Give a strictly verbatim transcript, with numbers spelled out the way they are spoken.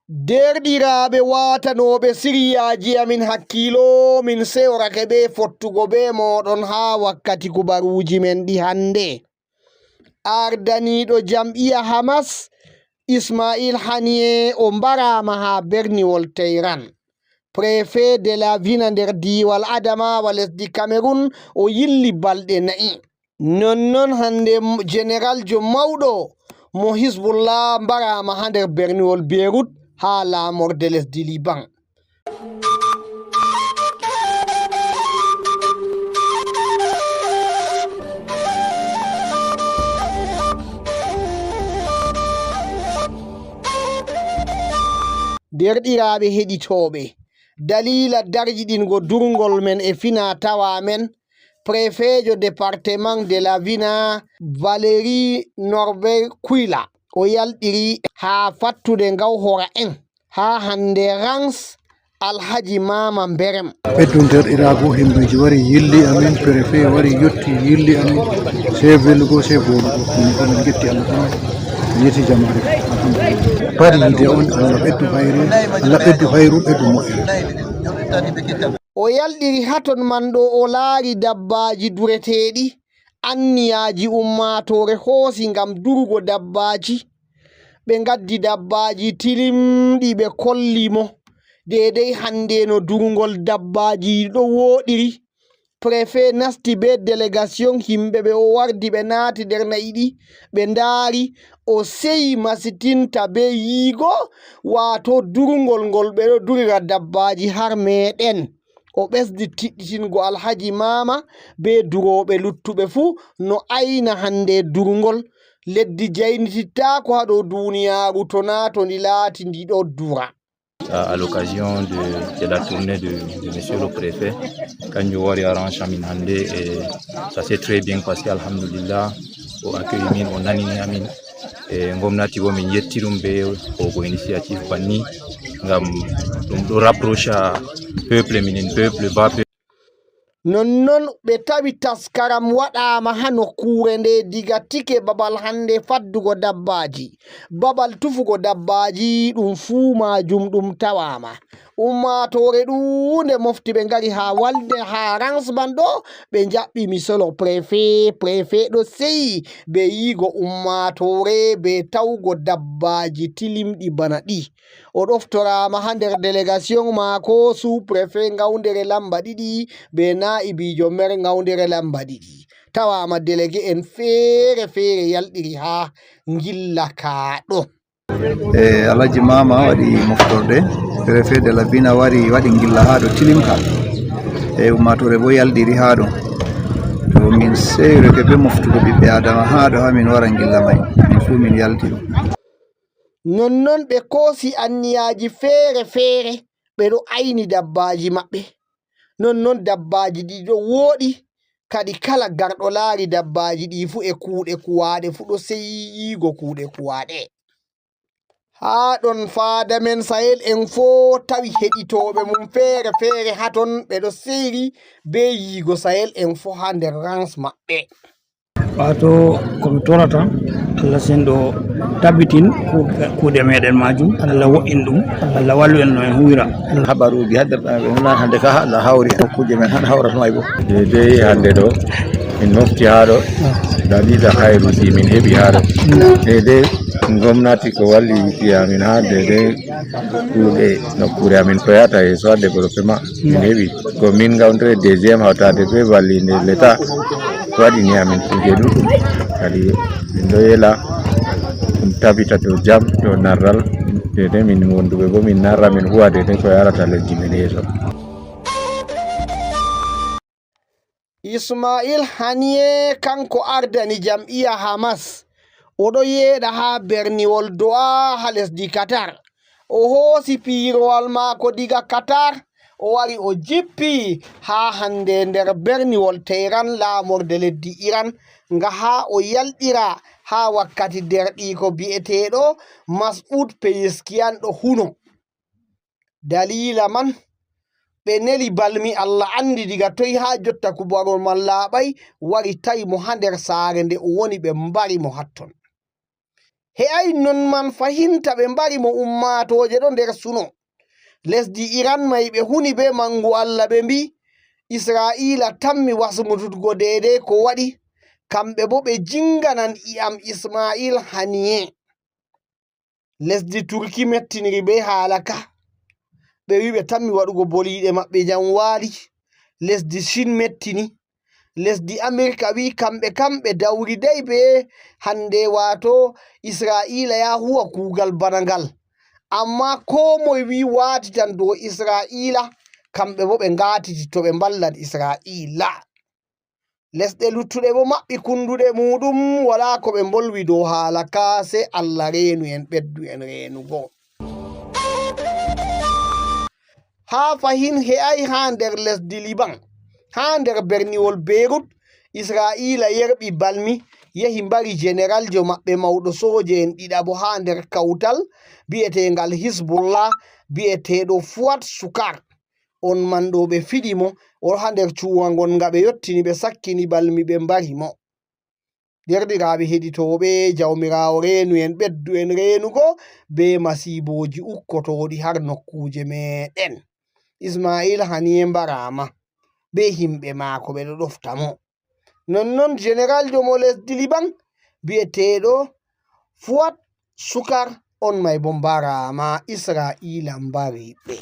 Deerɗiraaɓe waatanooɓe siriyaaji amin, hakkiilo min seyorake bee fottugo bee mooɗon haa wakkati kubaruuji men ɗi hannde. Ardaniiɗo jam'iya Hamas, Ismail Haniyee, o mbaraama haa berniwol Tehran. Prefet de la Vina nder diiwal Adamawa, lesdi Cameroun, o yilli balɗe nayi. Nonnon hannde, m-, jeneraljo mawɗo mo Hizbullah mbaraama haa nder berniwol Beirut haa laamorde lesdi Liban. Deerɗiraaɓe heɗitooɓe, daliila darjiɗingo durngol men e fina tawa men, prefeejo departement de la Vina, Valérie Norbert Quila, o yaltiri haa fattude ngawhora en, haa hannde Rans Alhaji Mama Mberem. Ɓeddundirɗiraagu himɓeeji wari yilli amin, perefe wari yotti yilli amin, se velugo, se bolugo. Min ko min ngetti Allah tan, min yetti jamaare. Alhamdulillah. Bari yide on, Allah ɓeddu hayru, Allah ɓeddu hayru, ɓeddu moƴƴere. O yalɗiri haa ton man ɗo, o laari dabbaaji dureteeɗi, anniyaaji ummaatoore hoosi ngam durugo dabbaaji. Ɓe ngaddi dabbaaji tilimɗi, ɓe kolli mo deydey hannde no durngol dabbaaji ɗo wooɗiri. Prefet nasti bee delegasiyoŋ himɓe ɓe o wardi, ɓe naati nder na'i ɗi, ɓe ndaari, o seyi masitinta bee yiigo, waato durngol ngol ɓe ɗo durira dabbaaji har meeɗen. O ɓesdi tiɗɗitingo Alhaji Maama bee durooɓe luttuɓe fuu no ayna hannde durngol. Leddi jaynitittaako haa dow duniyaaru to naa to ndi laati ndi ɗo dura. À, à l'occasion de, de la tournée de, de monsieur le préfet, kanjum wari a Rans amin hannde, e ça s'est très bien passé, alhamdulillah. O accueilli min, o nanini amin. E gomnati bo min yetti ɗum be hoogo initiative banni, ngam ɗum ɗo rapprocha peuple, minin peuple ba peuple. Nonnon ɓe tawi taskaram waɗaama haa nokkuure nde, diga tike, babal hannde faddugo dabbaaji, babal tufugo dabbaaji, ɗum fuu maajum ɗum tawaama. Ummaatoore ɗuunde mofti, ɓe ngari haa walde, haa Rans man ɗo, ɓe njaɓɓi mi solo prefet. Prefet ɗo seyi be yiigo ummaatoore be tawgo dabbaaji tilimɗi bana ɗi. O ɗoftoraama haa nder delegasiyoŋ maako, sous-prefet ngawndere lamba ɗiɗi be naa'ibiijo meer ngawndere lamba ɗiɗi. Tawaama delege'en feere feere yalɗiri haa ngilla kaa ɗo. E Alhaji Mama waɗi moftorde, prefet de la Vina wari, waɗi ngilla haa ɗo tilimka. E ummaatoore bo yalɗiri haa ɗo. To min seyroke be moftugo ɓiɓɓe Adama haa ɗo haa min wara ngilla may. Min fuu min yalti ɗo. Nonnon ɓe koosi anniyaaji feere feere, ɓe ɗo ayni dabbaaji maɓɓe. Nonnon dabbaaji ɗi ɗo wooɗi, kadi kala garɗo laari dabbaaji ɗi fuu e kuuɗe kuwaaɗe fuu ɗo seyi yiigo kuuɗe kuwaaɗe. Haa ɗon faada men Sahel Info tawi heɗitooɓe mum feere feere haa ton, ɓe ɗo seyri bee yiigo Sahel Info haa nder Rans maɓɓe. Waato, ko mi torata, Allah senɗo tabbitin ku-, kuuɗe meɗen maajum, Allah wo'in ɗum, Allah wallu en no en huwira. Habaruuji hadde, eh, ɓe nana hannde ka Allah hawri nokkuuje men, han hawrata may bo. Deydey hannde ɗo, min mofti haa ɗo, dalila hayruuji min heɓi haa ɗo. Deydey gomnati ko walliti amin haa deydey kuuɗe nokkuure amin ko yahata yeeso haa développement. Min heɓi ko min ngawndere deuxième hawtaade be wallinde l'État. Ko waɗini amin kuuje ɗuɗɗum. Kadi min ɗo yela ɗum tabita dow jam, dow narral. Deydey min wonduɓe bo min narra, min huwa deydey ko yarata lesdi men yeeso. Ismail Haniyee, kanko ardani jam'iya Hamas. O ɗo yeeɗa haa berniwol Doha haa lesdi Qatar. O hoosi piirowal maako diga Qatar, o wari o jippi haa hannde nder berniwol Tehran, laamorde leddi Iran, nga haa o yalɗira haa wakkati deerɗiiko bi'eteeɗo Mas'ud Pezeskiyan ɗo huno. Daliila man, ɓe neli balmi Allah anndi diga toy haa jotta kubaruwol man laaɓay, wari tawi mo haa nder saare nde o woni, ɓe mbari mo hatton. He'ay non man fahinta ɓe mbari mo ummaatooje ɗo nder suno. Lesdi Iran may ɓe huni bee manngu Allah, ɓe mbi'i, Isra'iila tammi wasmututgo deydey ko waɗi, kamɓe boo ɓe jiŋnganan i'am Isma'iil Haniye. Lesdi Turki mettiniri bee haala ka. Ɓe wi'i ɓe tammi waɗugo boliiɗe maɓɓe janwaali. Lesdi Chin mettini. Lesdi Amirka wi'i kamɓe kam ɓe dawridey bee hannde, waato Isra'iila yaa huwa kuugal bana ngal. Ammaa koo moy wi'i waatitan dow Isra'iila, kamɓe boo ɓe ngaatiti to ɓe mballan Isra'iila. Lesɗe luttuɗe boo maɓɓi kunnduɗe muuɗum, walaa ko ɓe mbolwi dow haala ka, sey Allah reenu en, ɓeddu en reenugo. Haa fahin he'ay haa nder lesdi Liban, haa nder berniwol Beirut, Isra'iila yerɓi balmi, yehi mbari jeneraljo maɓɓe mawɗo sooje'en ɗiɗaɓo haa nder kawtal bi'eteengal Hisbullah, bi'eteeɗo Fuwad Sukar. On man ɗo ɓe fiɗi mo, o haa nder cuuwa ngonga ɓe yottini, ɓe sakkini balmi, ɓe mbari mo. Deerɗiraaɓe heɗitooɓe, Jawmiraawo reenu en, ɓeddu en reenugo bee masiibooji ukkotooɗi har nokkuuje meeɗen. Isma'iil Haniye mbaraama bee yimɓe maako, ɓe ɗo ɗofta mo. Nonnon jeneraljo mo lesdi Liban bi'eteeɗo Fuwad Sukar, on may boo mbaraama, Isra'iila mbari ɓe.